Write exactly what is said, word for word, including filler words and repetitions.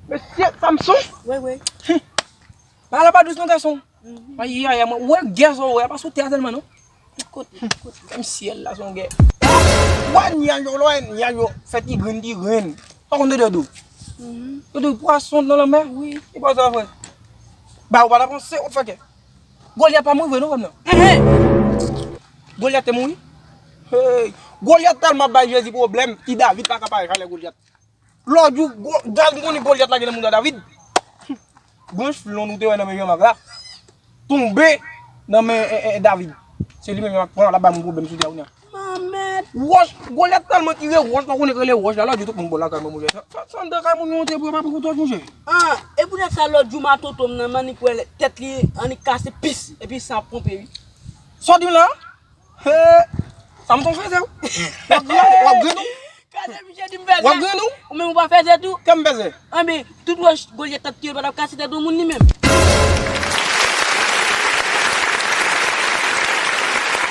Mesye Samson. Wi, wi. Pale pa dous non gason. Ayi, ayi, mwen, wè gè sa w wè, pa sou tè a sèlman non. Tout kote, tout kote. Menm syèl la se yon gè. Wè nyaj yo, lè w wè nyaj yo fè ti grenn, ti grenn. Pa konn de dou. Yo di pwason nan lanmè. Wi. E pa sa vre. Ba ou pa ta panse, ou fè kè. Golyat pa mouri vre non, frè m nan. Golyat te mouri? Hey. Golyat tèlman bay Jezi pwoblèm, ti David pa ka parèt alè Golyat. Lòdjou, Gwo- David konnen Golyat lage nan mouda David. Branch flon nou te wè nan men Jean-Marc la tonbe nan men eh, eh, David. Se li menm Jean-Marc pran, l ap bay moun pwoblèm sou tè a kounye a. Manmèt. Wòch, Golyat tèlman tire wòch, pa konnen rele wòch la, lòdjou tout moun bò lakay mwen, monchè. Sa, sa, sa anndan kay moun yo monte pou yo pa pran kontwòl, monchè. Ah, e poutèt sa lòdjou matonton m nan, m annik wè tèt li annik kase pis, epi san ap ponpe, wi. Sa w di m la? He, Samson fèzè w. W ap grenn, w ap grenn ou? Gade misye di m fèzè. W ap grenn ou? Ou menm ou pa fèzè tou? Kè m fèzè. Anben, tout wòch Golyat t ap tire pa t ap kase tèt yon moun li menm.